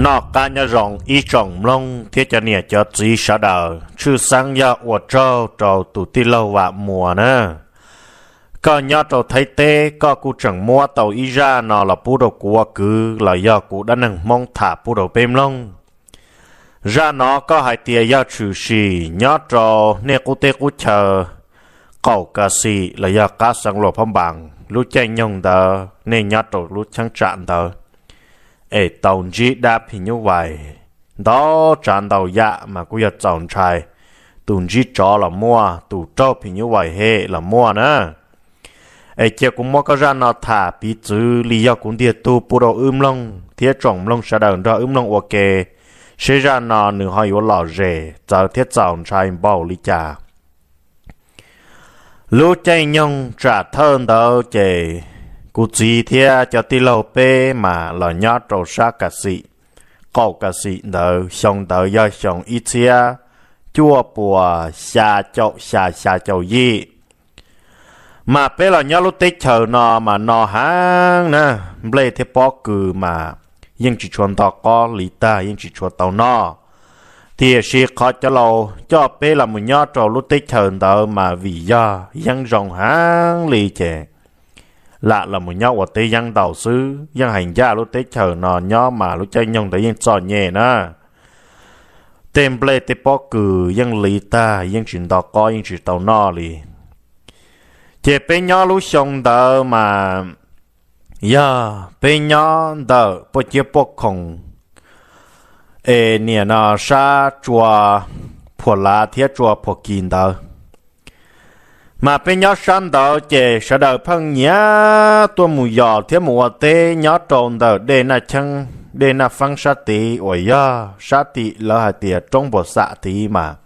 Noj qab nyob zoo ib tsoom mloog thiab cov niam cov txiv sawv daws, tshwj xeeb yog ua tsaug rau tus tij laug Vam Muas na. Koj nyob rau Thaib teb koj kuj tseem muab tau ib zaj no los pub rau kuv ua kwv los yog kuv dab neeg Hmoob tham pub rau peb mloog. Zaj no koj hais tias yog tshwm sim nyob rau nej qub teb qub chaw qaum ka xim los yog qab xeev luas phab npas lub caij nyoog ntawd nej nyob rau lub cheeb tsam ntawd es tau ntsib dab phim nyuj vais ntau tsav ntau yam mas kuj yog txaus ntshai. Tus ntsib tsov los muaj, tus raug phim nyuj vais hem los muaj na. Es cia kuv muab koj zaj no tham piv txwv li yog kuv ntiag tug pub rau wb mloog thiab tsoom mloog sawv daws nrog wb mloog ua ke, seb zaj no nws ho yuav lom zem txawv thiab txaus ntshai npaum li cas. Lub caij nyoog tsam thawj ntawd ces kuv txiv thiab cov tij laug peb mas los nyob rau sab ka xim qaum ka xim ntawd, xyoo ntawd yog xyoo ib txhiab cuaj puas xya caum xya xya caum yim. Mas peb los nyob lub teb chaws no mas no heev na, nplej thiab pob kws mas yeej tsis tshua nto qob li tag, yeej tsis tshua tau noj. Tiam sis qhov cov laus coj peb los mus nyob rau lub teb chaws ntawd mas vim yog yeeb zoo heev li ces lam los mus nyob ua teb yeeb ntau xwb, yeej hais ncaj lub teb chaws no nyob mas lub caij nyoog ntawd yeej txom nyem na. Tej nplej tej pob kws yeej li tag, yeej tsis nto qob, yeej tsis tau noj li. Ces peb nyob lub xyoo ntawd mas yog peb nyob ntawm Puaj Ciab Puaj Khoom es niam no sab tsua Phuam Lav thiab tsua Phuam Kis ntawd. Mas peb nyob sab ntawd ces sawv daws pheej nyiam tuaj mus yos thiab mus ua teb nyob rau ntawm dej Naj Cheeb, dej Naj Feeb sab tid uas yog sab tim lawv hais tias roob Npua Xam tid mas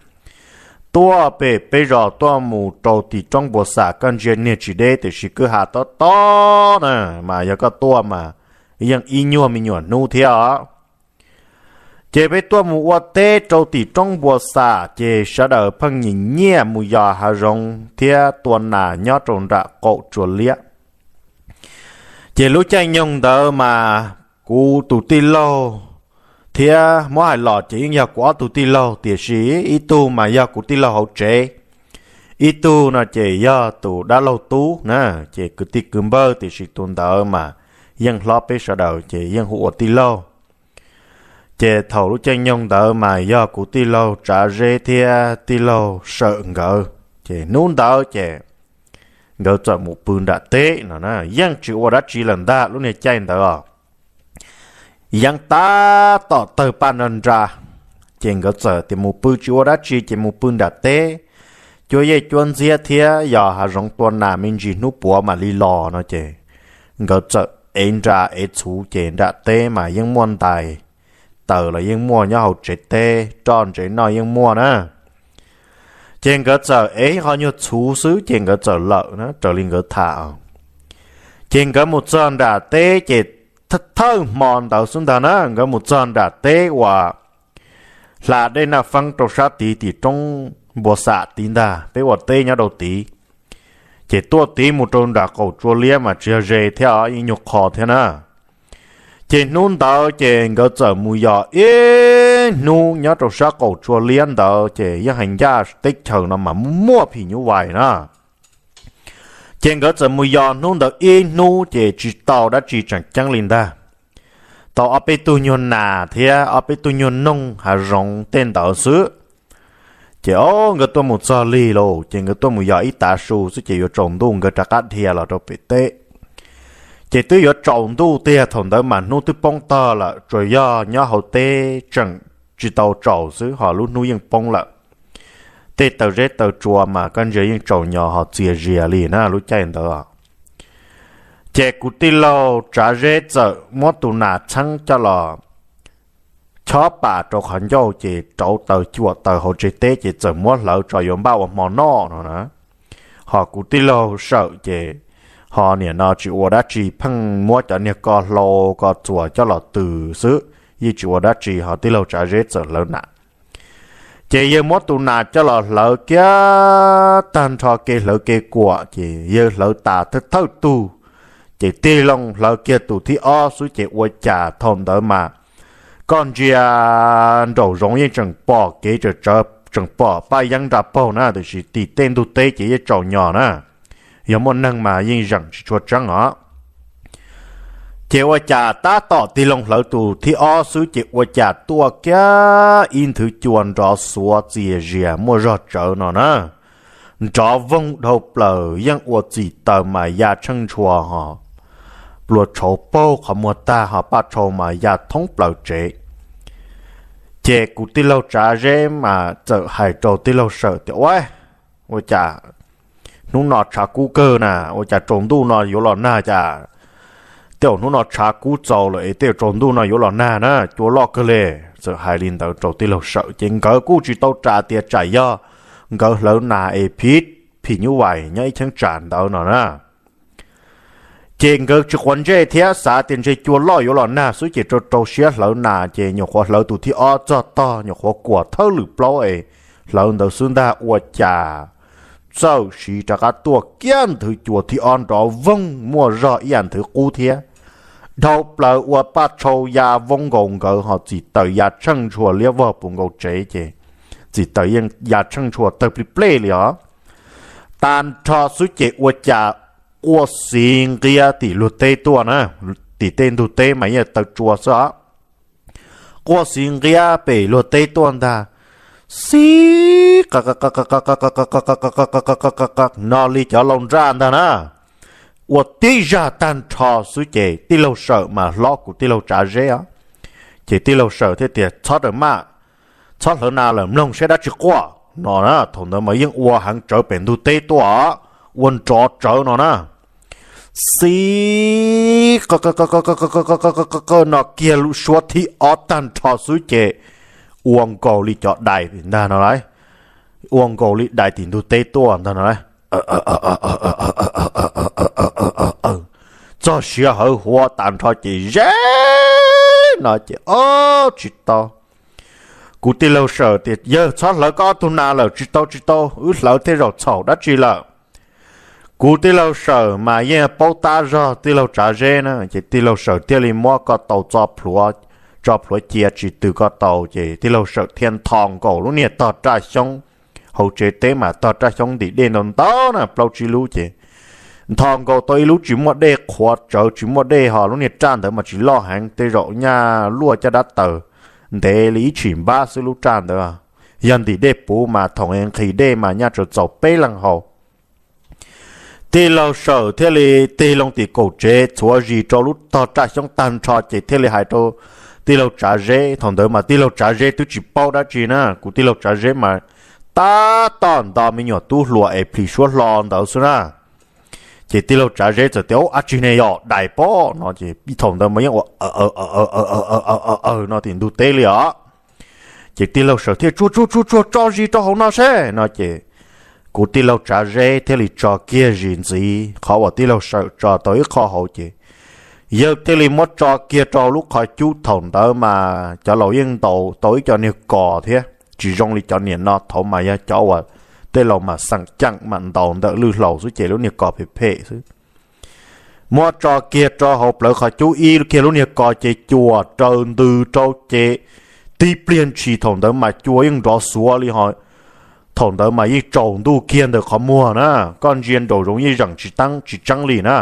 tuaj pem peb zos tuaj mus rau tim roob Npua Xam, koj ntsia niag tsis deb tiam sis kwj ha tob tob na, mas yog koj tuaj mas yeej ib nyuag me nyuam hnub thiab os. Ces peb tuaj mus ua teb rau tim roob Npua Xam ces sawv daws pheej nyiam nyiam mus yos hav zoov thiab tua nas nyob rau nram qaum tsua liab. Ces lub caij nyoog ntawd mas kuv tus tij laug thiab muab hais los ces yeej yog kuv ob tug tij laug, tiam sis ib tug mas yog kuv tij laug hauv tsev, ib tug no ces yog tus dab laug tub na. Ces kwv tij kwv npawg tiam sis tus ntawd mas yeej hlob peb sawv daws ces yeej hu ua tij laug. Ces thaum lub caij nyoog ntawd mas yog kuv tij laug Tsav Zeb thiab tij laug Sawm nkawd. Ces hnub ntawd ces nkawd txawm mus pw nram teb no na, yeej tsis ua dab tsi lawm ntag lub niag caij ntawd os. Yeeb tab tom tawg paj nra nra, ces nkawd txawm tias mus pw tsis ua dab tsi ces mus pw nram teb, cuab yej cuab ntxiab thiab yos hav zoov tua nas me ntsis hnub puav mam li los no ces nkawd txawm ev nra ev txhuv ces nram teb mas yeej muaj ntais taws los yeej muaj, nyob hauv tsev teb roj ntsev noj yeej muaj na. Ces nkawd txawm ev ib qho nyuag txhuv xwb ces nkawd txawm lawm na, raws li nkawd tham. Ces nkawd mus txog nram teb ces thawj hmo ntawd xwb ntag na, nkawd mus txog nram teb uas hla dej Naj Feeb rau sab tid tim roob Npua Xam tid ntag, peb ua teb nyob rau tid. Ces tuaj tid mus rau nram qaum tsua liab mas tsis yog ze thiab os, yeej nyuag qho thiab na. Ces hnub ntawd ces nkawd txawm mus yos ib hnub nyob rau sab qaum tsua liab ntawd ces yeej hais ncaj teb chaws no mas muaj phim nyuj vais na. Ces nkawd txawm mus yos hnub ntawd ib hnub ces tsis tau dab tsi tseem ceeb li ntag. Tau ob peb tug nyuag nas thiab ob peb tug nyuag noog hav zoov tej ntawd xwb. Ces o nkawd tuaj mus txog lig lauj, ces nkawd tuaj mus yos ib tav su xwb ces yuav tsaus ntuj nkawd rov qab dhia los rau pem teb. Ces twb yuav tsaus ntuj tiag, thaum ntawd mas hnub twb poob tog lawm, tsuas yog nyob hauv teb tseem tsis tau tsaus xwb ho lub hnub yeej poob lawm. Tej taw zeb taw tsua mas koj ntsia yeej tsaus nyos ho txias zias li na lub caij ntawd. Ces kuv tij laug Tsav Zeb txawm muab tus nas txheeb coj los chob pas rau qhov ncauj ces rauv taws cuam taws hauv tsev teb ces txawm muab hlawv tso yuav npaj ua hmo noj no na. Ho kuv tij laug Sawm ces ho niam no tsis ua dab tsi, pheej muab cov niag ko hlau ko txuas coj los tws xwb, yeej tsis ua dab tsi, ho tij laug Tsav Zeb txawm hlawv nas. Ces yawg muab tus nas coj los hlawv kiag tag nrho kev hlawv kev kuam ces yawg hlawv tas thawj thawj tug, ces tig loo hlawv kiag tus thib ob xwb ces ua cas thaum ntawd mas Koj ntsia nraum zoov yeej tseem pom kev tawm tsawv, tseem pom paj yeeb nra paug na, tiam sis tim tej ntug teb ces yeej tsaus nyos na. Yog muaj neeg mas yeej zeem tsis tshua tseeb os. Ces ua cas tab tom tig loo hlawv tus thib ob xwb ces ua cas tuaj kiag ib nthwv cua nrov xuav txias zias muaj zog tsawv no na. Nrov voog dhau plaws yeej ua txim taws mas ya tsheej ntshua ho, pluas tshauv paug qhov muag tag ho paj tshau mas ya thoob plaws tsev. Ces kuv tij laug Tsav Zeb mas txawm hais rau tij laug Sawm tias, Ua, ua cas hnub no tshav kub kawg na, ua cas tsaus ntuj no yuav los nag cas? Tej zaum hnub no tshav kub txaus lawm es tej zaum tsaus ntuj no yuav los nag na, cua loj kawg li. Txawm hais li ntawd rau tij laug Sawm ces nkawd kuj tsis tau ras tias tsam yog nkawd hlawv nas es phim, phim nyuj vais nyob ib cheeb tsam ntawd no na. Ces nkawd tsis quav ntsej thiab xav tias ntshe cua loj yuav los nag xwb ces rau rau siab hlawv nas ces nyuam qhuav hlawv tus thib ob txog tog nyuam qhuav kuam thawj lwm plaub es hlawv ntawd xwb ntag ua cas txawm siv rov qab tuaj kiag nthwv cua thib ob nrov voog muaj zog ib yam nthwv qub thiab. Dhau plaws ua paj tshau ya voob nkaus nkawd ho txim taws ya tsheej ntshua liab vog puv nkaus tsev ces txim taws yeej ya tsheej ntshua tawg plig plej li os. Tag nrho xwb ces ua cas quaj xiv nqiab tim luag teb tuaj na, tim tej ntug teb mas yeej taw tsua xwb os. Quaj xiv nqiab pem luag teb tuaj ntag, xib no li cov laus nraj ntag na. Ua tib zaj tag nrho xwb ces tij laug Sawm mas hlob kuv tij laug Tsav Zeb os. Ces tij laug Sawm thiaj tias, Txhob raws maj, txhob hlawv nas lawm, mloog saib dab tsi quaj no na. Thaum ntawd mas yeej ua heev tsawv pem ntug teb tuaj, ua nrov tsawv no na. Xib no kiag lub suab thib ob tag nrho xwb ces ua nkaus li cov dais ntag no lauj, ua nkaus li dais tim ntug teb tuaj ntag no lauj. Txog siav hawv huav tas nrho ces ze no ces ob tsis tau. Kuv tij laug Sawm tias, Yawg, txhob hlawv koj ob tug nas lawm, tsis tau tsis tau, wb hlawv tej zaum txhaum dab tsi lawm. Kuv tij laug Sawm mas yeej paub tab zog tij laug Tsav Zeb na, ces tij laug Sawm thiaj li muab ko taus tso plhuav, tso plhuav cia tsis tws ko taus ces tij laug Sawm thiaj ntho nkaus lub niag tog raj xyoob. Hauv tsev teb mas tog raj xyoob ntim dej ntau ntau na, plaub tsib lub ces ntho nkaus tau ib lub tsis muaj dej qhuav tsawv, tsis muaj dej ho lub niag raj ntawd mas tsis loj heev, tej zaum nyaj luaj caj dab taws ntev li ib tshim npab xwb lub raj ntawd. Yog ntim dej puv mas thaum nqhis dej mas nyaj tsaws txaus peb leeg haus. Tij laug Sawm thiaj li tig loo tim kaum tsev txhuav zis rau lub tog raj xyoob tag nrho ces thiaj li hais rau tij laug Tsav Zeb. Thaum ntawd mas tij laug Tsav Zeb twb tsis paub dab tsi na, kuv tij laug Tsav Zeb mas tab tom nto me nyuam tub hluas es plhis suab hlo ntawd xwb na. Ces tij laug Tsav Zeb txawm tias, Ub, dab tsi ne, yog dais pob no ces thaum ntawd mas yeej ua aw aw no tim ntug teb li os. Ces tij laug Sawm thiaj tsuag tsuag tsuag tsuag tso zis rau hauv no seb no ces kuv tij laug Tsav Zeb thiaj li tso kiag zis ntxiv qhov uas tij laug Sawm tso tau ib qho hauv ces yawg thiaj li muab tso kiag rau hauv lub qhov cub. Thaum ntawd mas cov laus yeej ntaus tau ib co niag kos thiab, tsis zoo li cov niam no, thaud mas yog cov uas tej laus mas xeem ceem mas ntaus ntawm lwj hlaus xwb ces lub niag kos phem phem xwb. Muab tso kiag rau hauv plawv qhov cub ib kiag lub niag kos ces cuam raws ntws rau ces tib pliag ntshis thaum ntawd mas cua yeej nrov xuav li ho. Thaum ntawd mas yeej tsaus ntuj kiag ntawm qhov muag na, koj ntsia nraum zoov yeej zeem tsis teeb tsis tseeb li na.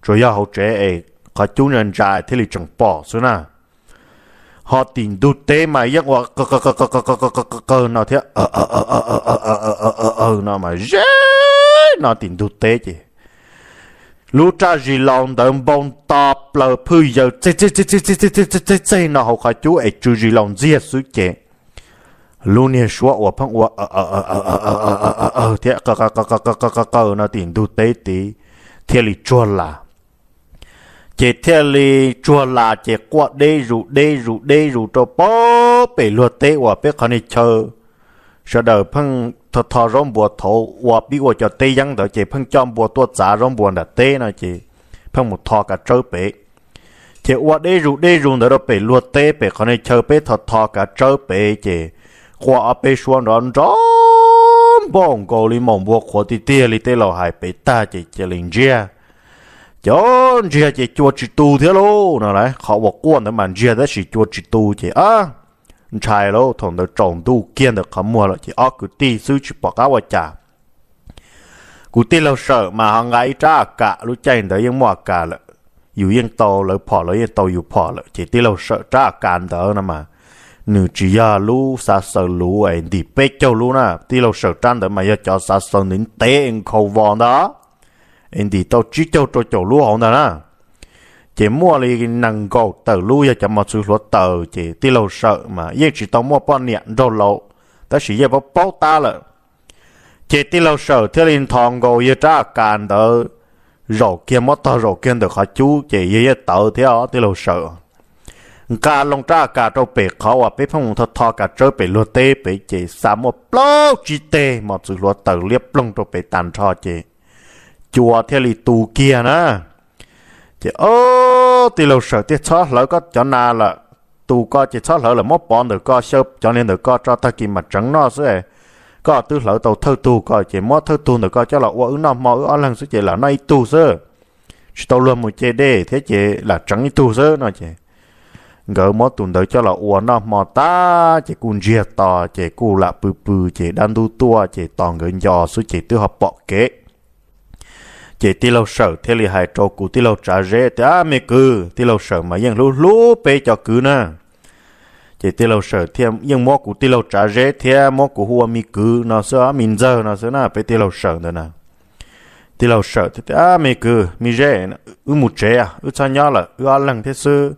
Tsuas yog hauv tsev es qhov cub ntsa ntsa thiaj li tseem pom xwb na. Ho tim ntug teb mas yeej ua qawg no thiab, no mas ze no tim ntug teb ces lub raj zis laus ntawd npau nto plaws phwj yaws txeg txeg txeg txeg no hauv qhov cub es tsw zis laus ntxiag xwb ces lub niag suab uas pheej ua thiab qawg no tim ntug teb tid thiaj li tsuag las. Ces thiaj li tsuag las ces quaj deb zus deb zus deb zus rau pem luag teb uas peb qhov niag chaw sawv daws pheej tho tho zaub npua, thaud ua pib ua cov teb yeeb ntawd ces pheej coj npua tuaj txav zaub npua nram teb no ces pheej mus tho kav tsawb pem. Ces ua deb zus deb zus ntawd rau pem luag teb pem qhov niag chaw peb tho tho kav tsawb pem ces quaj ob peb suab nrov nrov npaum nkaus li maum npua qhuav tiag tiag li tej laus hais pem tag ces cia li ntsiag. Ces ntsiag ces cua tsis tu thiab lauj no las, qhov uas quaj ntawd mas ntsiag tab sis cua tsis tu ces ntshai lauj. Thaum ntawd tsaus ntuj kiag ntawm qhov muag lawm ces ob kwv tij xwb tsis pom qab ua cas. Kuv tij laug Sawm mas ho nqa ib rab a kas, lub caij ntawd yeej muaj a kas lawm, yus yeej tau lawv phom lawv yeej tau yus phom lawm ces tij laug Sawm rab a kas ntawd no mas nws tsis yog lub xav xaws luv es ntim peb caug lub na, tij laug Sawm rab ntawd mas yog cov xav xaws ntev ntev nkhaus vos ntag, es ntim tau tsib caug rau caum lub hauv ntag na. Ces muaj li nees nkaum tawm lub yog cov mos txwv hluav taws ces tij laug Sawm mas yeej tsis tau muaj poj niam nraug laus, tab sis yeej paub paub tab lawm. Ces tij laug Sawm thiaj li nthos nkaus yawg rab a kas ntawd, zaum kiag muab tog zaum kiag ntawm qhov cub ces yawg yeej tawv thiab os tij laug Sawm. Nqa loo rab a kas rau pem qhov uas peb pheej mus tho tho kav tsawb pem luag teb pem ces xa muaj plaub tsib teg mos txwv hluav taws liab ploog rau pem tag nrho ces cua thiaj li tu kiag na. Ces o, tij laug Sawm thiaj txhob hlawv koj cov nas lawm, tus ko ces txhob hlawv lawm, muab pov ntawm ko xyaw cov niag ntawm ko tso, tag kis mam tseev noj xwb. Koj twb hlawv tau thawj tug ko ces muab thawj tug ntawm ko coj los ua wb noj hmo wb ob leeg xwb ces lam noj ib tug xwb, tsis tau luag mus ce dej thiab ces lam tseev ib tug xwb no ces nkawd muab tus ntawd coj los ua noj hmo tag ces kuj ntsiag to ces kuj lam pw pw ces dab ntub tuaj ces tos nkawd nco xwb ces twb ho pom kev. Ces tij laug Sawm thiaj li hais rau kuv tij laug Tsav Zeb tias, me kwv, tij laug Sawm mas yeej hlub hlub peb cov kwv na. Ces tij laug Sawm thiaj yeej muab kuv tij laug Tsav Zeb thiab muab kuv hu ua me kwv no xwb, me ntxawg no xwb na, peb tij laug Sawm ntawd na. Tij laug Sawm thiaj tias, me kwv, me Zeb, wb mus tsev, wb txhob nyob lawm, wb ob leeg thiab xwb.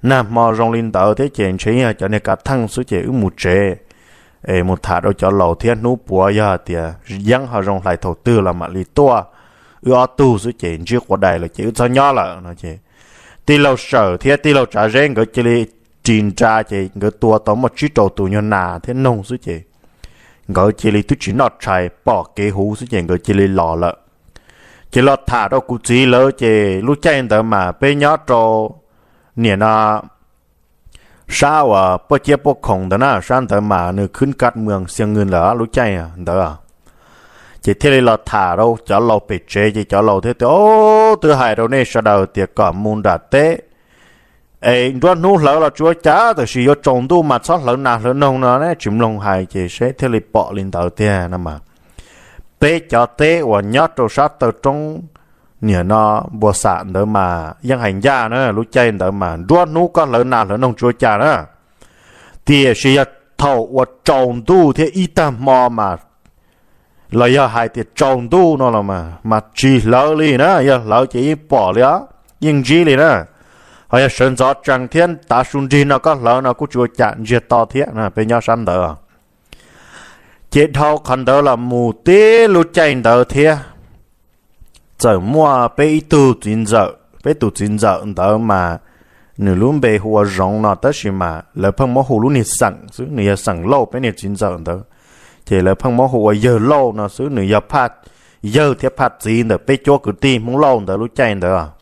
Nag hmo zoo li ntawd thiab ces ntshe yog cov niag kav theej xwb ces wb mus tsev es mus tham rau cov laus thiab, hnub puav yog hais tias yeeb ho zoo hlais thaum twg los mam li tuaj, wb ob tug xwb ces ntsib quav dais lawm ces wb txhob nyob lawm no ces tij laug Sawm thiab tij laug Tsav Zeb nkawd cia li ris nra ces nkawd tua tau muaj tsib rau tus nyuag nas thiab noog xwb ces nkawd cia li twb tsis noj tshais, pom kev huv xwb ces nkawd cia li los lawm. Ces los tham rau kuv txiv lawv ces lub caij ntawd mas peb nyob rau niam no sab uas Paj Ciab Paj Khoom ntawd na, sab ntawd mas nws khwb kaj mws xia nws lawm lub caij ntawd. Ces thiaj li los tham rau cov laus pem tsev ces cov laus thiaj tias, o, twb hais rau nej sawv daws tias kom mus nram teb es nruab hnub hlawv los tsis ua cas, tab sis yuav tsaus ntuj mas txhob hlawv nas hlawv noog no, nej tsis mloog hais ces seb thiaj li pom li ntawd tiag no mas. Peb cov teb uas nyob rau sab taw roob niam no Npua Xam ntawd mas yeej hais ncaj na, lub caij ntawd mas nruab hnub koj hlawv nas hlawv noog tsis ua cas na. Tiam sis yog thaum uas tsaus ntuj thiab ib tag hmo mas, los yog hais tias tsaus ntuj no los mas tsis hlawv li na, yog hlawv ces yeej pom li os, yeej ntsib li na. Ho yog sawv ntxov tsees thiab tav su nrig no koj hlawv no kuj tsis ua cas, ntsiag to thiab na, peb nyob sab ntawd. Ces dhau qhov ntawd los mus tib lub caij ntawd thiab, txawm muaj peb ib tug txiv ntxawm, peb tus txiv ntxawm ntawd mas nws lub npe hu ua Zoov no, tab sis mas lawv pheej muab hu lub niag xeem xwb, nws yog xeem Lauj peb niag txiv ntxawm ntawd. Ces lawv pheej muab hu ua Yawg Lauj no xwb, nws yog Phaj, yawg thiab Phaj txiv ntawm peb cuab kwv tij Hmoob Lauj ntawd lub caij ntawd.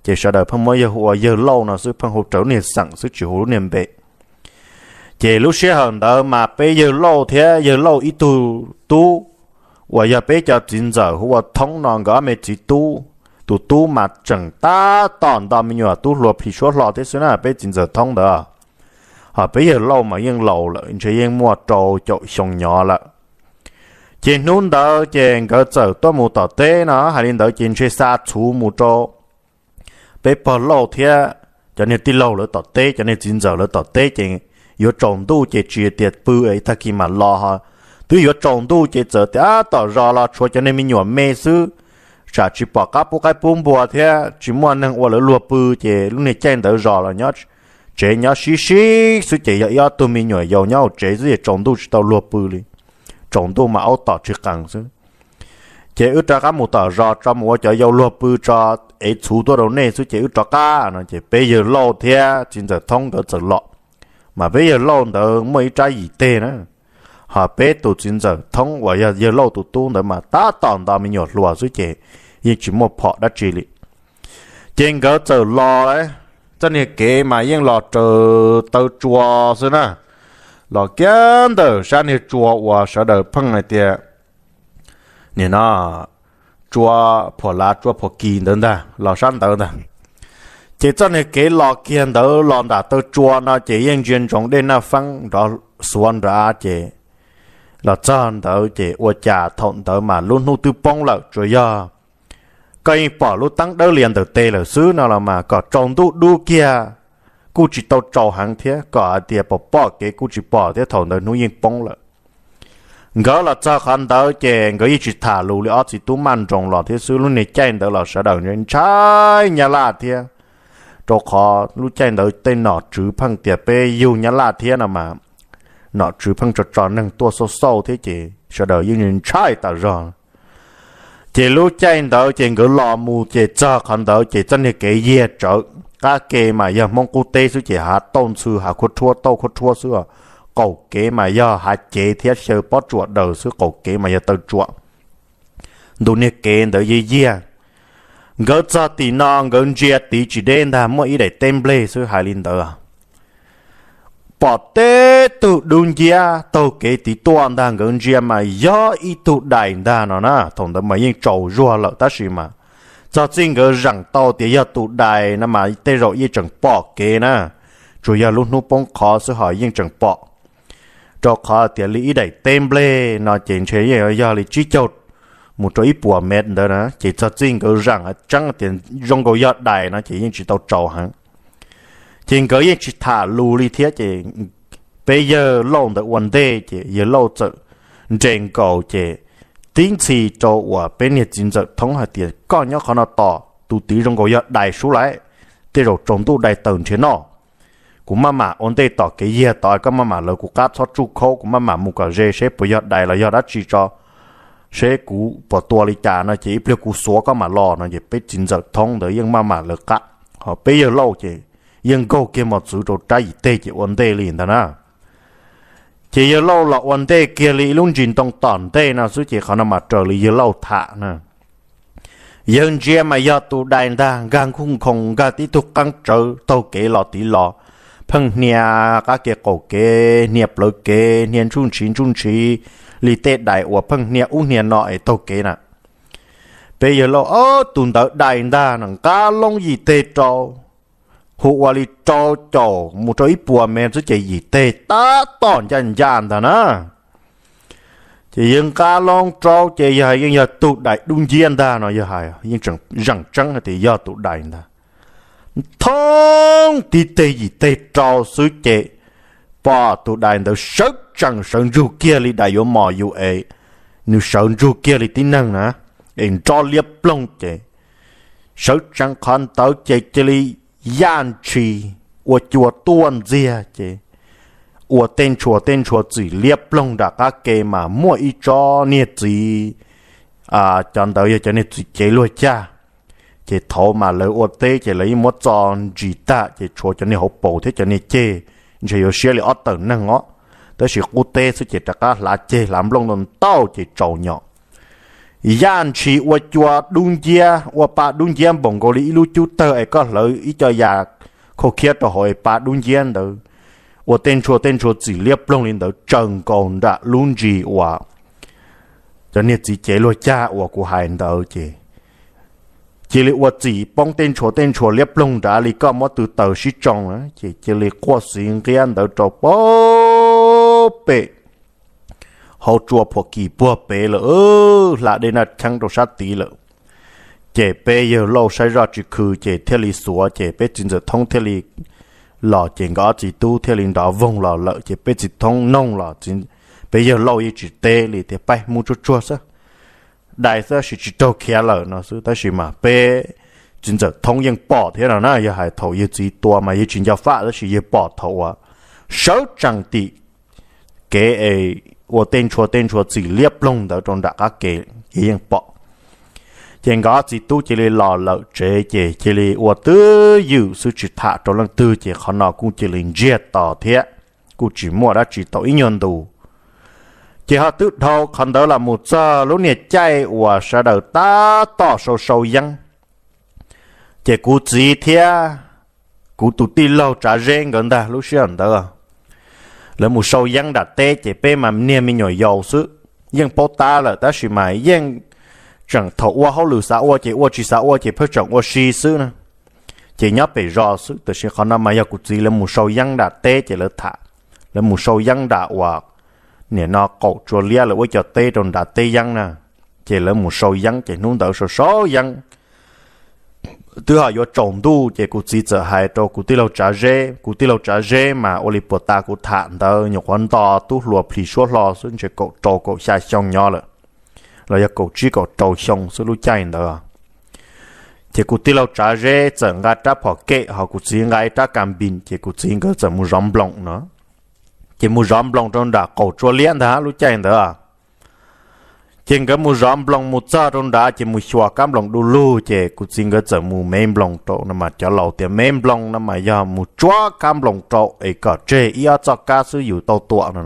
Ces sawv daws pheej muab yawg hu ua Yawg Lauj no xwb, pheej hu raws lub niag xeem xwb tsis hu lub niag npe. Ces lub sij hawm ntawd mas peb Yawg Lauj thiab Yawg Lauj ib tug tub uas yog peb cov txiv ntxawm hu ua Thoob no, nkawd ob me txiv tub, tus tub mas tseem tab tom nto me nyuam tub hluas plhis suab hlo thiab xwb na, peb txiv ntxawm Thoob ntawd. Ho peb Yawg Lauj mas yeej laus lawm, ntshe yeej muaj rau caum xyoo nyob lawm. Ces hnub ntawd ces nkawd txawm tuaj mus tom teb no, hais li ntawd ces ntshe xa txhuv mus rau peb pog Lauj thiab cov niag tij laug lawv tom teb, cov niag txiv ntxawm lawv tom teb ces yuav tsaus ntuj ces tsis tias pw es tag kis mam los ho. Twb yuav tsaus ntuj ces txawm tias tab tom zos los tshuav cov niag me nyuam me xwb, tsam tsis pom qab pub qaib pub npua thiab tsis muaj neeg ua lawv luag pw, ces lub niag caij ntawd zos los nyob tsev nyob sib sib xwb ces yog ib ob tug me nyuam yaus nyob hauv tsev xwb ces tsaus ntuj tsis tau luag pw li. Tsaus ntuj mas aub tom tsis qees xwb. Ces wb rov qab mus tom zos tso mus ua cov yau luag pw tso, ev txhuv tuaj rau nej xwb ces wb rov qab no. Ces peb Yawg Lauj thiab txiv ntxawm Thoob nkawd txawm los, mas peb Yawg Lauj ntawd muaj ib rab yim teg na, ho peb tus txiv ntxawm Thoob uas yog Yawg Lauj tus tub ntawd mas tab tom nto me nyuam hluas xwb ces yeej tsis muaj phom dab tsi li. Ces nkawd txawm los, txoj niag kev mas yeej los raws taw tsua xwb na, los kiag ntawm sab niag tsua uas sawv daws pheej hais tias, nim no, tsua phuam lav tsua phuam kis ntawd ntag los sab ntawd ntag. Ces txoj niag kev los kiag ntawd los nram taw tsua no ces yeej ntsia ntsoov dej Naj Feeb nrov xuav nrad ces los txog ntawd ces ua cas thaum ntawd mas lub hnub twb poob lawm, tsuas yog koj yeej pom lub teeb dawb lias ntawm tes lawm xwb no los mas kom tsaus ntuj dub kiag kuj tsis tau tsaus heev thiab, kom hais tias pom pom kev kuj tsis pom thiab, thaum ntawd hnub yeej poob lawm. Nkawd los txog qhov ntawd ces nkawd yeej tsis tham lus li, ob txiv tub maj nroos los thiab xwb. Lub niag caij ntawd los sawv daws ntshai Nyab Laj thiab, rau qhov lub caij ntawd tej nom tswv pheej tias peb yug Nyab Laj thiab no mas, nom tswv pheej tso tso neeg tuaj xauj xauj thiab ces sawv daws yeej ntshai tas zog. Ces lub caij ntawd ces nkawd los mus ces txog qhov ntawd ces txoj niag kev yiag tsawv, qab ke mas yog Hmoob qub teb xwb ces hav tauj ntxhw hav khuab rhuab tauj khuab rhuab xwb, qaum kev mas yog hav cev thiab xyaw pob tsuas daws xwb, qaum kev mas yog taw tsua. Ntu niag kev ntawd yiag yiag. Nkawd txog tim no nkawd ntsia tid tsis deb ntag, muaj ib daim teb nplej xwb, hais li ntawd. Pom teb tug dub nciab taug kev tid tuaj ntag, nkawd ntsia mas yog ib tug dais ntag no na. Thaum ntawd mas yeej tsaus zuag lawm tab sis mas txog txij nkawd zeem tau tias yog tus dais no mas tej zaum yeej tseem pom kev na, tsuas yog lub hnub poob qho xwb ho yeej tseem pom. Rau qhov tias li ib daim teb nplej no ces ntshe yeej yog li tsib caug mus rau ib puas mev ntawd na, ces txog txij nkawd zeem tseeb tias zoo nkaus yog dais no ces yeej tsis tau tsaus heev. Ces nkawd yeej tsis tham lus li thiab ces peb yawg Lauj ntawd ua ntej ces yawg Lauj txawm nres nkaus ces tib ntxhi rau uas peb niag txiv ntxawm Thoob hais tias koj nyob qhov no tos, tus tid zoo nkaus yog dais sub lauj, tej zaum tsaus ntuj dais tawm nrhiav noj. Kuv maj mam ua ntej tom kev yiag tod, koj maj mam lawv kuv qab txhob tsuj khaub, kuv maj mam mus kom ze seb puas yog dais los yog dab tsi tso, seb kuv puas tua li cas no ces ib pliag kuv xuav koj mam los no ces peb txiv ntxawm Thoob ntawd yeej maj mam lawv qab, ho peb yawg Lauj ces yeej nkaug kiag mos txwv rau rab yim teg ces ua ntej li ntag na. Ces yawg Lauj los ua ntej kiag li ib lub ntsis ntoo tom ntej no xwb ces qhov no mas raws li yawg Lauj tham na. Yawg ntsia mas yog tus dais ntag, nkag nkuj nkhoos nkag tib tug qeeb tsawv taug kev los tid los, pheej hnia qab kev qaum kev, hnia plawv kev, hnia ntsuj ntshiv ntsuj ntshiv li tej dais uas pheej hnia ub hnia no es taug kev na. Peb yawg Lauj, tus ntawd dais ntag no, nqa loo yim teg rau, hu ua li rau caum mus rau ib puas mev xwb ces yim teg tab tom ncaj ncaj ntag na. Ces yawg nqa loo rau ces yog yeej yog tug dais dub nciab ntag no, yawg hais yeej zeem tseeb hais tias yog tus dais ntag. Thoob tib teg yim teg rau xwb ces pom tus dais ntawd sawv tsees sawv ntsug kiag li dais yuav mos yus es, nws sawv ntsug kiag li tib neeg na, es nrov liab ploog ces sawv tsees qhov ntawd ces cia li yaj ntshis ua cua tuaj ntxiag ces ua tej ntshua tej ntshua txim liab ploog nram qab ke mas muaj ib tsob niag txiv, cov ntawd yog cov niag txiv cev luag caj. Ces thaud mas lawv ua teb ces lawv yeej muab txo ntsis tag ces tshuav cov niag hauv paus thiab cov niag ceg ntshe yuav siab li ob tawm neeg os, tab sis qub teb xwb ces rov qab hlav ceg hlav nplooj ntau ntau ces tsaus nyom. Yaj ntshis ua cua dub nciab, ua pa dub nciab npaum nkaus li ib lub cub tawg es koj hlawv ib co yas khau khiab rau hauv es pa dub nciab ntawd, ua tej ntshua tej ntshua txim liab ploog li ntawd tsaws nkaus nram lub ntsis uas cov niag txiv cev luag caj uas kuv hais ntawd ces cia li ua txim poob tej ntshua tej ntshua liab ploog nrad li koj muab tw taws sib tsoo na, ces cia li quaj xiv nqiab ntawd rau pem hauv tsua phuam kis puag pem lawm, hla dej naj cheeb rau sab tid lawm. Ces peb yawg Lauj saib zoj tsis khw ces thiaj li xuav, ces peb txiv ntxawm Thoob thiaj li los, ces nkawd ob txiv tub thiaj li nrov voog los lawm. Ces peb txiv Thoob noog los, peb yawg Lauj yeej tsis teb li tias, Pab mus tsuag tsuag xwb, dais xwb sis tsis raug khiav lawm no xwb. Tab sis mas peb txiv ntxawm Thoob yeej pom thiab no na, yog hais thaum yawg txiv tua mas yawg tsis nco faj, tab sis yawg pom thaum uas sawv tsees tim kev es ua tej ntshua tej ntshua txim liab ploog ntawd rau nram qab ke, yawg yeej pom. Ces nkawd ob txiv tub cia li los lawm tsev, ces cia li ua twj ywm xwb tsis tham rau leej twg, ces qhov no kuj cia li ntsiag to thiab, kuj tsis muaj dab tsi tau ib nyuag ntu. Ces ho twb dhau qhov ntawd los mus txog lub niag caij uas sawv daws tab tom sau sau yeeb. Ces kuv txiv thiab kuv tus tij laug Tsav Zeb nkawd ntag lub sij hawm ntawd lawv mus sau yeeb nram teb, ces peb mas niag me nyuam yaus xwb, yeej paub tab lawm tab sis mas yeej tseem thaum ua hauj lwm xav ua ces ua, tsis xav ua ces pheej tseem ua si xwb na. Ces nyob pem zos xwb, tiam sis qhov no mas yog kuv txiv lawv mus sau yeeb nram teb ces lawv tham, lawv mus sau yeeb nram uas nim no qaum tsua liab lawv ua cov teb rau nram teb yeeb na. Ces lawv mus sau yeeb ces hnub ntawd sau sau yeeb twb ho yuav tsaus ntuj ces kuv txiv txawm hais rau kuv tij laug Tsav Zeb, kuv tij laug Tsav Zeb mas ua li puas tas kuv tham ntawd nyuam qhuav nto tub hluas plhis suab hlo xwb, ntshe kaum rau kaum xya xyoo nyob lawm, los yog kaum tsib kaum rau xyoo xwb lub caij ntawd. Ces kuv tij laug Tsav Zeb txawm nqa rab phom kem ho kuv txiv nqa ib rab kas npis, ces kuv txiv nkawd txawm mus zov nploos no. Ces mus zov nploos rau nram qaum tsua liab ntag lub caij ntawd. Ces nkawd mus zov nploos mus txog rau nrad ces mus xyuas kab nploos du lug, ces kuv txiv nkawd txawm mus mev nploos rau no mas cov laus tias mev nploos no mas yog mus tsuab kab nploos rau es kom tseg ib ob txoj kab xwb yus tau tua no,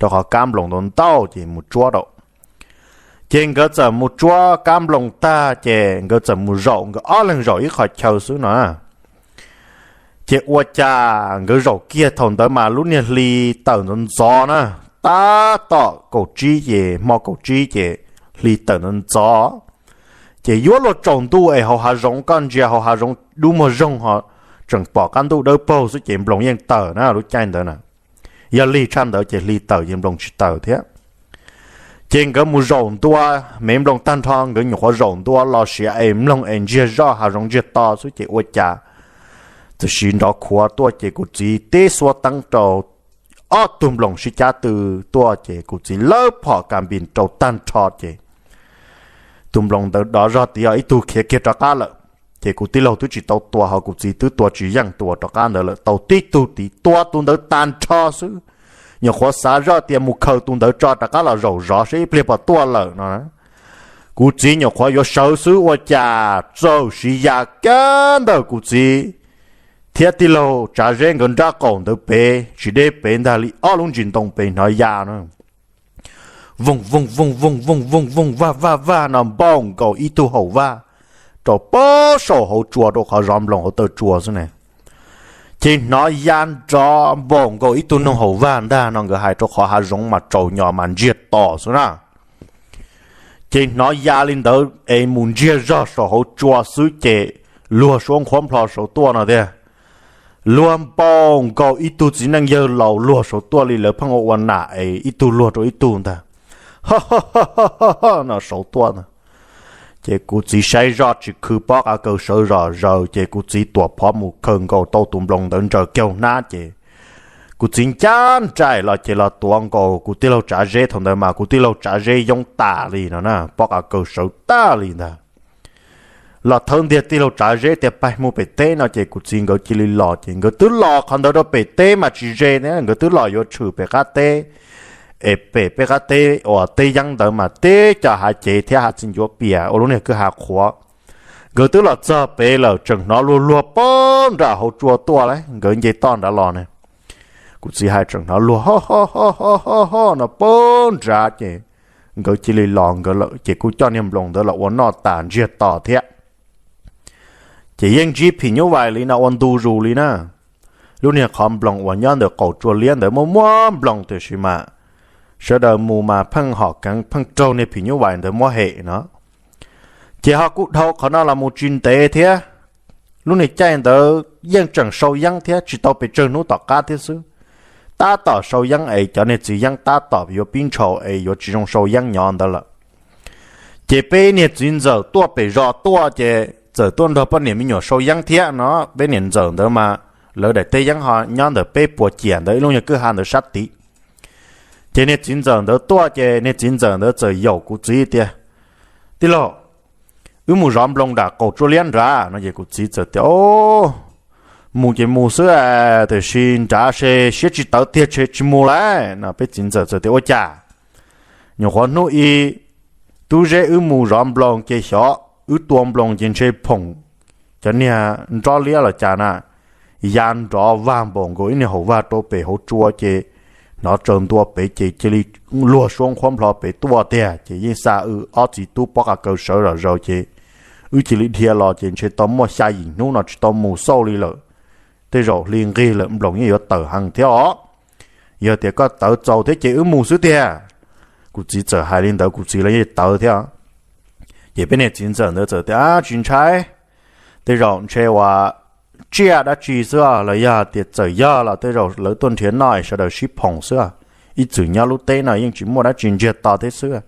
rau qhov kab nploos ntau ntau ces mus tsuab rau. Ces nkawd txawm mus tsuab kab nploos tag ces nkawd txawm mus zaum, nkawd ob leeg zaum ib qho chaw xwb no. Ces ua cas nkawd zaum kiag thaum ntawd mas lub niag hli tawm ntxov ntxov na, tab tom kaum tsib ces hmo kaum tsib ces hli tawm ntxov ntxov, ces yuav luag tsaus ntuj es hauv hav zoov koj ntsia hauv hav zoov dub muag zoog ho tseem pom qab ntuj dawb paug xwb ces nploos yeej tawm na lub caij ntawd na. Yog lig tshaj ntawd ces hli tawm ces nploos tsis tawm thiab. Ces nkawd mus zaum ntua mev nploos tag nrho, nkawd nyuam qhuav zaum ntua los siav es mloog es ntsiag zoj hav zoov ntsiag to xwb ces ua cas txawm sis nrov khuav tuaj ces kuv txiv tib xuab teeb rau ob tug nploos sib cab tw tuaj ces kuv txiv lawb phom kas npis rau tag nrho ces tus nploos ntawd dov zog tid os, ib tug khiav kiag rov qab lawm. Ces kuv tij laug twb tsis tau tua ho kuv txiv twb tua tsis yeej tus uas rov qab ntawd lawm, tau tib tug tid tua tus ntawd tag nrho xwb. Nyuam qhuav xav zoj tias mus khaws tus ntawd tso rov qab los zaum zov seb ib pliag puas tuaj lawm no. Kuv txiv nyuam qhuav yuav sawv xwb ua cas txawm siv ya kiag ntawm kuv txiv thiab tij laug Tsav Zeb nkawd nrab qaum ntawd pem tsis deb pem ntag li ob lub ntsis ntoo pem hnov ya no vooj vooj vooj vooj vooj vooj vooj vaj vaj vaj no npaum nkaus ib tug haum vaj rau pem saum hauv tsua rau qhov zov nploos hauv taw tsua xwb ne. Ces hnov ya nrov npaum nkaus ib tug noog haum vaj ntag no, nkawd hais rau qhov hav zoov mas tsaus nyos mas ntsiag to xwb na. Ces hnov ya li ntawd es mus ntsiag zog saum hauv tsua xwb ces luag suab nqhuab nplho saud tuaj no tiag. Luag npaum nkaus ib tug txiv neej yawg laus luag saud tuaj li lawv pheej ua ua nam es ib tug luag rau ib tug ntag no saud tuaj ntag. Ces kuv txiv saib zoj tsis khw pob qa kaw sawv zom zaws ces kuv txiv tuam phov mus khaws nkaus tau tus nploos ntawd ntsaws kiag hauv hnab ces kuv txiv ncaj nraim los ces los tuav nkaus kuv tij laug Tsav Zeb, thaum ntawd mas kuv tij laug Tsav Zeb yoob tas li no na, pob qa kaw sawv tag li ntag. Los thawb ntiag tij laug Tsav Zeb tias pais mus pem teb no ces kuv txiv nkawd cia li los ces nkawd twb los qhov ntawd rau pem teb mas tsis ze thiab, nkawd twb los yuav tshwm pem qab teb es pem peb qab teb uas teb yeeb ntawd mas teb cov hav cev thiab hav txiv ncuav pias ua lub niag kwj ha qhuav. Nkawd twb los txog pem lawm tseem hnov luag luag pab nram hauv tsua tuaj lawm, nkawd nce toj nrad los ne. Kuv txiv hais tseem hnov luag ho ho ho ho ho no pab nrad ces nkawd cia li los nkawd lawm ces kuv coj niag nploos ntawd los ua noj tas ntsiag to thiab. Ces yeej ntsib phim nyuj vais li no ua ntu zus li na. Lub niag qhov nploos uas nyob ntawm qaum tsua liab ntawd muaj muab nploos tiam sis mas sawv daws mus mas pheej hom keev pheej raug niag phim nyuj vais ntawd muab hem no. Ces ho kuj dhau qhov no los mus tsis ntev thiab, lub niag caij ntawd yeej tseem sau yeeb thiab tsis tau pes tsawg hnub tom qab thiab xwb. Tab tom sau yeeb es cov niag txiv yeeb tab tom yuav pib ntshaus es yuav tsis zoo sau yeeb nyob ntawd lawm. Ces peb niag txiv ntxawm tuaj pem zos tuaj ces txawm tuaj nrog poj niam me nyuam sau yeeb thiab no. Peb niam ntxawm ntawd mas lawv daim teb yeeb ho nyob ntawm peb puas ciam ntawd ib lub nyuag kwj ha ntawd sab tid. Ces niag txiv ntxawm ntawd tuaj ces niag txiv ntxawm ntawd txawm yaum kuv txiv tias, tij laug, wb mus zov nploos nram qaum tsua liab nrad no. Ces kuv txiv txawm tias, o, mus ces mus xwb, tiam sis nrad se siab tsis tawv tiag tsis mus lawm no. Peb txiv ntxawm txawm tias, ua cas? Nyuam qhuav hnub ib tub Zeb wb mus zov nploos ces xyov wb tua nploos ces ntshe phoom cov niag nrob liab los cas na, ya nrov vag npaum nkaus ib niag haum vag rau pem hauv tsua ces hnov tsaws ntua pem ces cia li luag suab nqhuab nplho pem tuaj tiag. Ces yeej xa wb ob txiv tub pob qa kaw sawv zom zaws ces wb cia li dhia los ces ntshe tau muaj xya yim hnub no tsis tau mus xauj li lawm. Tej zaum hli nqig lawm nploos yeej yuav tawm heev thiab os. Yog tias koj tawv txaus thiab ces wb mus xwb tiag. Kuv txiv txawm hais li ntawd kuv txiv los yeej tawv thiab. Ces peb niag txiv ntxawm ntawd txawm tias, Tsis ntshai, tej zaum ntshe uas tsiaj dab tsi xwb los yog tias txawm yog los tej zaum lawv tuaj nrhiav noj es sawv daws sib phoom xwb. Ib txwm nyob lub teb no yeej tsis muaj dab tsi ntsiag to thiab xwb,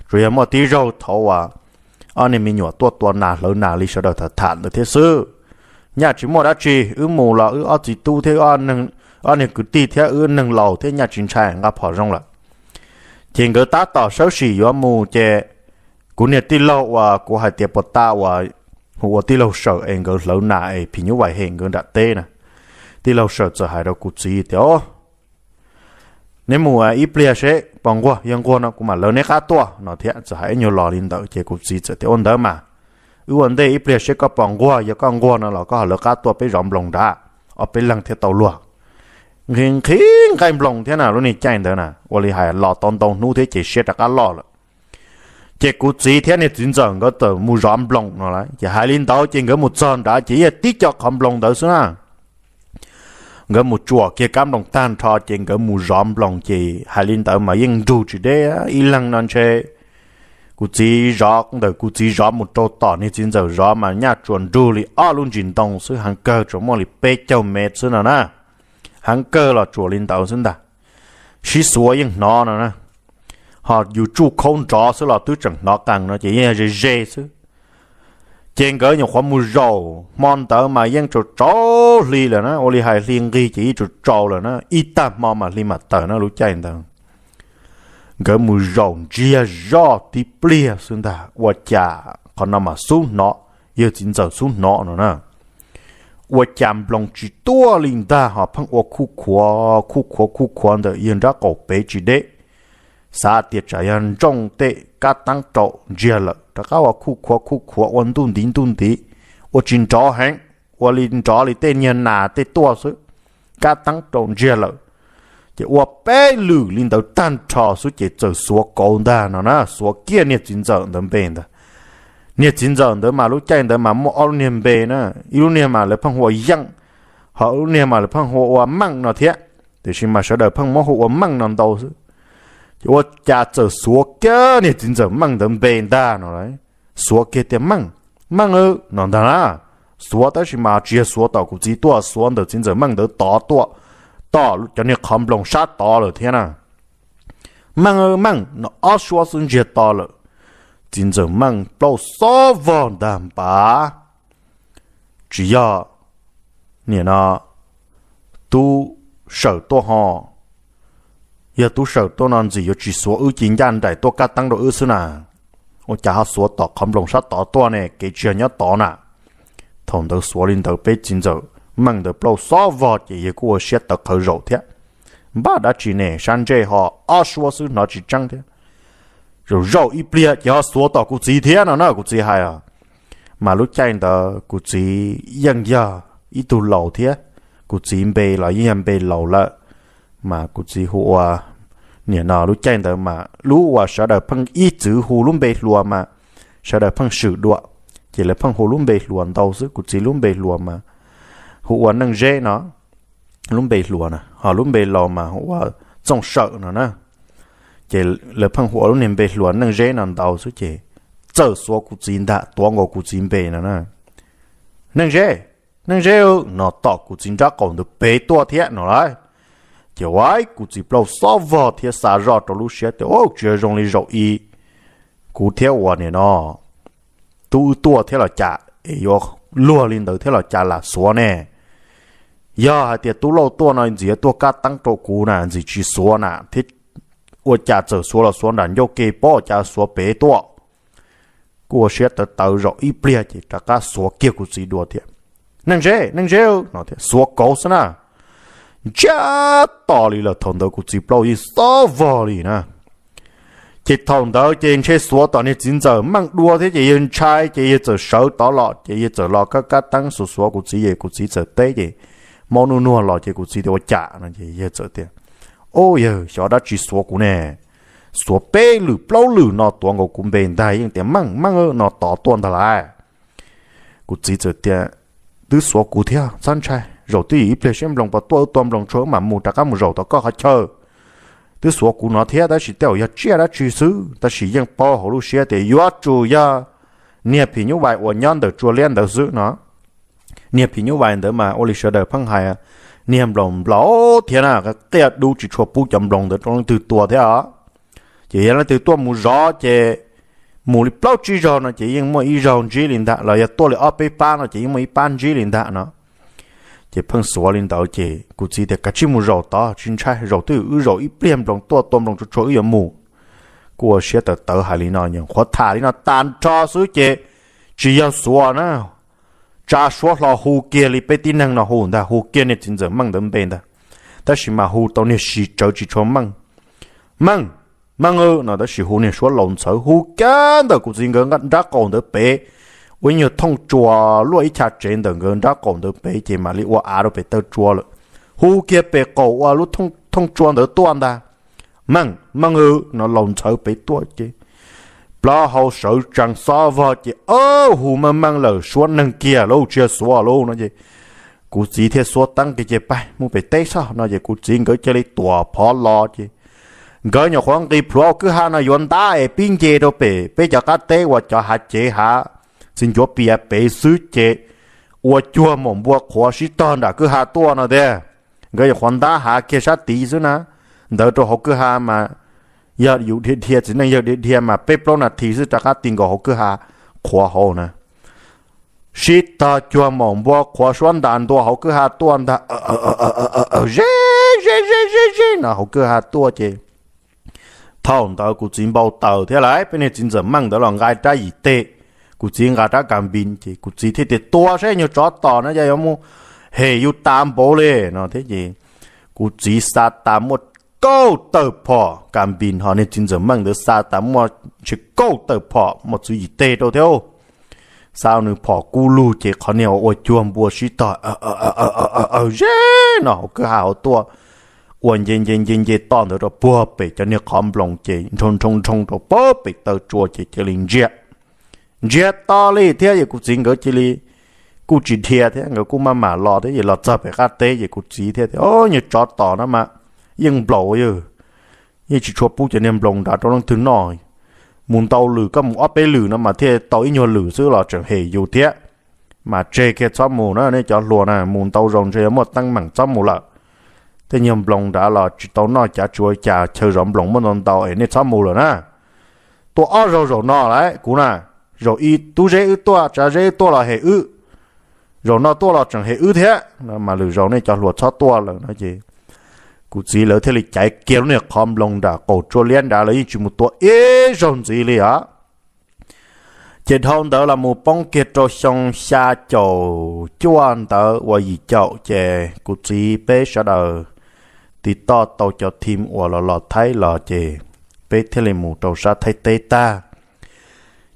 tsuas yog muaj tib zaug thaum uas ob niag me nyuam tuaj tua nas hlawv nas li sawv daws tham tham ntawd thiab xwb. Nyaj tsis muaj dab tsi, wb mus los wb ob txiv tub thiab ob niag kwv tij thiab wb neeg laus thiab, nyaj tsis ntshai, nqa phom zoo lawm. Ces nkawd tab tom sawb sim yuav mus ces kuv niag tij laug uas kuv hais tias puas tau uas hu ua tij laug Sawm es nkawd hlawv nas es phim nyuj vais hem nkawd nram teb na, tij laug Sawm txawm hais rau kuv txiv tias, Neb mus ib pliag seb pos nquag, yog nquag no kuv mam lawv neb qab tuaj no thiab. Txawm hais ib nyuag los li ntawd ces kuv txiv txawm tias, Ua ntawd mas, wb ua ntej ib pliag seb koj pos nquag, yog koj nquag no los koj ho lawv qab tuaj peb zov nploos nrad, ob peb leeg thiaj tau luag. Nqhis nqhis nqaij nploos thiab na, lub niag caij ntawd na ua li hais los tau ntau hnub thiab ces siab rov qab loj lawm. Ces kuv txiv thiab niag txiv ntxawm nkawd txawm mus zov nploos no lawm. Ces hais li ntawd ces nkawd mus txog nrad ces yeej tib co qhov nploos ntawd xwb na. Nkawd mus tsuam kiag kab nploos tag nrho ces nkawd mus zov nploos ces hais li ntawd mas yeej nrug tsis deb, ib leeg no ntshe kuv txiv zov ntawm kuv txiv zov mus rau tom niag txiv ntxawm zov mas nyaj tsuas nrug li ob lub ntsis ntoo xwb, heev kawg tsuas muaj li peb caug mev xwb no na. Heev kawg los tsuas li ntawd xwb ntag. Sib xuav yeej hnov no na. Ho yus tsuj khaub nrov xwb los twb tseem hnov qees no ces yeej yog ze ze xwb. Ces nkawd nyuam qhuav mus zaum hmo ntawd mas yeej tsaus tsaus hli lawm na, ua li hais hli nqig ces yeej tsaus tsaus lawm na, ib tag hmo mas hli mam tawm na lub caij ntawd. Nkawd mus zaum ntsiag zoj tib pliag xwb ntag ua cas qhov no mas xub hnov, yawg txiv ntxawm xub hnov no na. Ua cas nploos tsis tuaj li ntag ho pheej ua khuj khuav khuj khuav khuj khuav ntawm yawg nrab qaum pem tsis deb. Xav tias tsam yog ntsooj tej kab teeb rau ntsiag lawm, rov qab ua khuj khuav khuj khuav ua ntuj ntiv ntuj ntiv, ua tsis nrov heev, ua li nrov li tej niag nas tej tuaj xwb, kab teeb rau ntsiag lawm. Ces ua peb lwm li ntawd tag nrho xwb ces txawm xuav kauv ntag no na, xuav kiag niag txiv ntxawm ntawd npe ntag. Niag txiv ntxawm ntawd mas lub caij ntawd mas muaj ob lub niag npe na, ib lub niag mas lawv pheej hu ua Yeej, ho lub niag mas lawv pheej hu ua Meej no thiab, tiam sis mas sawv daws pheej muab hu ua Meej no ntau xwb. Ces ua cas txawm xuav kiag niag txiv ntxawm Meej ntawd npe ntag no lauj. Xuav kiag tias Meej, Meej no ntag na. Xuav tab sis mas tsis yog xuav tom kuv txiv tuaj, xuav ntawm txiv ntxawm Meej ntawd tod tuaj, tom cov niag qhov nploos sab tod lawm thiab na. Meej, Meej no ob suab xwb ntsiag to lawm. Txiv ntxawm Meej plaub xob vog ntag npab. Tsis yog niam no tub Sawm tuaj ho, yog tub Sawm tuaj no ntxim yuav tsis xuav wb ci ncaj nraim tuaj kaj teeb rau wb xwb na. Ua cas ho xuav tom qhov nploos sab tod tuaj ne, kev tsis yog nyob tod na. Thaum ntawd xuav li ntawd peb txiv ntxawm Meej ntawd plaub xob vog ces yawg kuj ua siab tawv qhawv zaum thiab. Npaj dab tsi ne, sab ntsej ho ob suab xwb hnov tsis tseeb thiab. Zaum zaum ib pliag ces ho xuav tom kuv txiv thiab no na, kuv txiv hais os. Mas lub caij ntawd kuv txiv yeej yog ib tug laus thiab, kuv txiv npe los yeej yog npe laus lawm. Mas kuv txiv hu ua, niam no lub caij ntawd mas lub uas sawv daws pheej ib txwm hu lub npe hluas mas sawv daws pheej swm dua, ces lawv pheej hu lub npe hluas ntau xwb. Kuv txiv lub npe hluas mas hu ua Neej Zeb no, lub npe hluas na, ho lub npe laus mas hu ua Txooj Sawm no na. Ces lawv pheej hu ua lub niag npe hluas Neej Zeb no ntau xwb ces txawm xuav kuv txiv ntag, tuav nkaus kuv txiv npe no na. Neej Zeb, Neej Zeb no tom kuv txiv nrab qaum ntawd pem tuaj thiab no lauj. Ces ua kuv txiv plaub xob vog thiab xav zoj rau lub siab tias, Au, tsis yog zoo li zaum i kuv thiab ua niam no tub wb tuaj thiab los cas es yuav luag li ntawd thiab los cas lam xuav ne? Yog hais tias tub Lauj tuaj no ntxim yuav tuaj kaj teeb rau kuv na, ntxim tsis xuav na thiab. Ua cas txawm xuav los xuav nram ncauj ke pob, cas xuav pem tuaj? Kuj ua siab tawv tawv zaum ib pliag ces rov qab xuav kiag kuv txiv dua thiab. Neej Zeb, Neej Zeb no thiab, xuav kauv xwb na. Ntsiag to li lawm, thaum ntawd kuv txiv plaub yeej xob vog li na. Ces thaum ntawd ces ntshe xuav tom niag txiv ntxawm Meej dua thiab ces yawg ntshai ces yawg txawm sawv tod los ces yawg txawm los kaj kaj teeb xuav xuav kuv txiv ces kuv txiv txawm teb ces maub nuj nuag los ces kuv txiv tias, Ua cas no? Ces yawg txawm tias, Au yawg, xyov dab tsi xuav kuv ne, xuav peb lwm plaub lwm no tuav nkaus kuv npe ntag, yeej tias Meej, Meej no tod tuaj ntag lauj. Kuv txiv txawm tias, Twb xuav kuv thiab, txhob ntshai, zaum twj ywm ib pliag seb nploos puas tuaj, wb tua nploos tshuav wb mam mus rov qab mus zaum tom koj qhov chaw. Twb xuav kuv no thiab tab sis tej zaum yog tsiaj dab tsi xwb, tab sis yeej paub hauv lub siab tias yuav tsum yog niag phim nyuj vais uas nyob ntawm tsua liab ntawd xwb no. Niag phim nyuj vais ntawd mas ua li sawv daws pheej hais, niag nploos nplaum thiab na, qias dub tsis tshua pub cov nploos ntawd rau leej twg tua thiab os. Ces yog leej twg tuaj mus zov ces mus li plaub tsib zaug no ces yeej muaj ib zaug ntsib li ntag, los yog tuaj li ob peb pab no ces yeej muaj ib pab ntsib li ntag no. Ces pheej xuav li ntawd ces kuv txiv tias, kav tsij mus zaum tod, tsis ntshai, zaum twj ywm wb zaum ib pliag nploos tuaj tua nploos tsuag tsuag wb yuav mus. Kuj ua siab tawv tawv hais li no, nyuam qhuav tham li no tag nrho xwb ces tsis yog xuav na, tsa suab hlo hu kiag li peb tib neeg no hu ntag, hu kiag niag txiv ntxawm Meej ntawd npe ntag, tab sis mas hu tau niag si tsawv tsis tshua meej. Meej, Meej no tab sis hu niag suab laus ntxhawv, hu kiag ntawm kuv txiv nkawd nrab qaum ntawd pem, ua ib nyuag thooj tsua luaj ib chav tsev ntawm nkawd nrab qaum ntawd pem ces mam li ua av rau pem taw tsua lawm. Hu kiag pem qaum uas lub thooj tsua ntawd tuaj ntag, Meej, Meej no laus ntxhawv pem tuaj ces plaub hau sawv tsees xob vog ces, o, hu Meej Meej lawm, suab neeg kiag lauj, tsis yog xuav lauj no ces kuv txiv thiaj xuab teeb kiag ces, pab mus pem teb xwb no ces kuv txiv nkawd cia li tuam phov los ces nkawd nyuam qhuav nqis plhuav hauv kwj ha no yuav ntab es pib nce rau pem peb cov qab teb uas cov hav cev hav txiv ncuav pias pem xwb ces ua cuag maum npua qhuav sib tog nram kwj ha tuaj no tiag. Nkawd nyuam qhuav ntab hav kiag sab tid xwb na, ntawd rau hauv kwj ha mas yog yus dhia dhia, txiv neej yawg dhia dhia mas peb plaub nas this xwb rov qab ti nkaus hauv kwj ha qhuav hauv na. Sib tog cuag maum npua qhuav suab ntas ntua hauv kwj ha tuaj ntag, ze ze ze ze no hauv kwj ha tuaj ces thaum ntawd kuv txiv npau taws thiab lawm, peb niag txiv ntxawm Meej ntawd los nqa rab yim teg, kuv txiv nqa rab kas npis ces kuv txiv thiaj tias, tua saib nyuag tsov tom no yog yuav mus hem yus tas npaum li no thiab ces kuv txiv xa tas muaj kauj tawm phom, kas npis ho niag txiv ntxawm Meej ntawd xa tas muaj ntshe kauj tawm phom muaj txwv yim teg rau thiab. Xa nws phom kub lug ces qhov niag ua cuag npua sib tog ze no hauv kwj ha hauv tuaj, ua nce nce nce nce toj ntawd rau puag pem cov niag qhov nploos ces nrhoo nrhoo nrhoo rau puag pem taw tsua ces cia li ntsiag. Ntsiag to li thiab ces kuv txiv nkawd cia li kuj tsis dhia thiab, nkawd kuj maj mam los thiab ces los txog pem qab teb ces kuv txiv thiaj tias, o, nyuag tsov tom no mas yeej nplaum yog, yeej tsis tshua pub cov niag nploos nrad rau leej twg noj. Mus ntau lwm, koj mus ob peb lwm no mas thiaj tau ib nyuag lwm xwb los tseem hem yus thiab. Mas tseg kiag txhob mus na nej cov hluas na, mus ntau zaus ntshe yuav muaj teeb meem, txhob mus lawm. Tej nyuag nploos nrad los tsis tau noj cav tsis ua cas, chaw zov nploos muaj ntau ntau es nej txhob mus lawm na. Tuaj ob zaug zaum no lawm kuv na, zaum ib tub zeb wb tuaj, tsav zeb wb tuaj los hem wb, zaum no tuaj los tseem hem wb thiab, mas lwm zaus nej cov hluas txhob tuaj lawm no ces kuv txiv lawv thiaj li caiv kiag lub niag qhov nploos nram qaum tsua liab nrad, lawv yeej tsis mus tua ib zaug ntxiv li os. Ces dhau ntawd los mus poob kiag rau xyoo xya caum cuaj ntawd uas yim caum ces kuv txiv peb sawv daws tiv toj tau cov thim uas los los Thaib los ces peb thiaj li mus rau sab Thaib teb tag.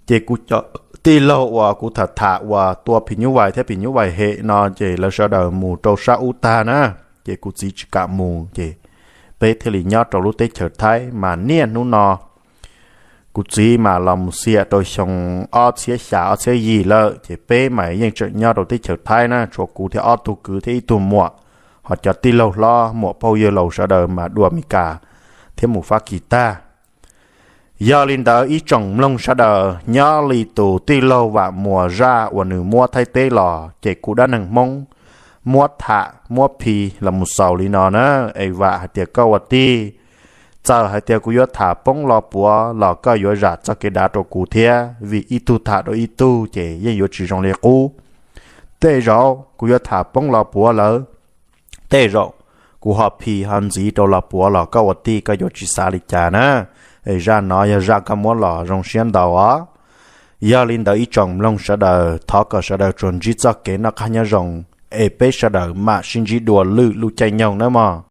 Ces kuv cov tij laug uas kuv tham tham uas tua phim nyuj vais thiab phim nyuj vais hem no ces lawv sawv daws mus rau sab ub tag na, ces kuv txiv tsis kam mus ces peb thiaj li nyob rau lub teb chaws Thaib mas niaj hnub no. Kuv txiv mas los mus xiam rau xyoo ob txhiab xya ob txhiab yim lawm ces peb mas yeej tseem nyob rau teb chaws Thaib na, tshuav kuv thiab ob tug kwv thiab ib tug muam, ho cov tij laug hlob muam phauj yawg laus sawv daws mas dua Meskas thiab mus Fab Kis tag. Yog li ntawd ib tsoom mloog sawv daws, nyob li tus tij laug Vam Muas zaj uas nws muab Thaib teb los ces kuv dab neeg Hmoob muab tham muab phi los mus xaus li no na. Es vam hais tias koj ua tij, txawm hais tias kuv yuav tham poob los puav los koj yuav zam txoj kev dav rau kuv thiab, vim ib tug tham rau ib tug ces yeej yuav tsis zoo li qub. Tej zaum kuv yuav tham poob los puav lawm, tej zaum kuv ho phi ho ntxiv rau los puav los koj ua tij koj yuav tsis xav li cas na. Es zaj no yog zaj koj muab los zoo siab ntau os. Yog li ntawd ib tsoom mloog sawv daws, thov kom sawv daws tsuas ntsib txoj kev noj qab nyob zoo, es peb sawv daws mam sib ntsib dua lwm lub caij nyoog nawb mog.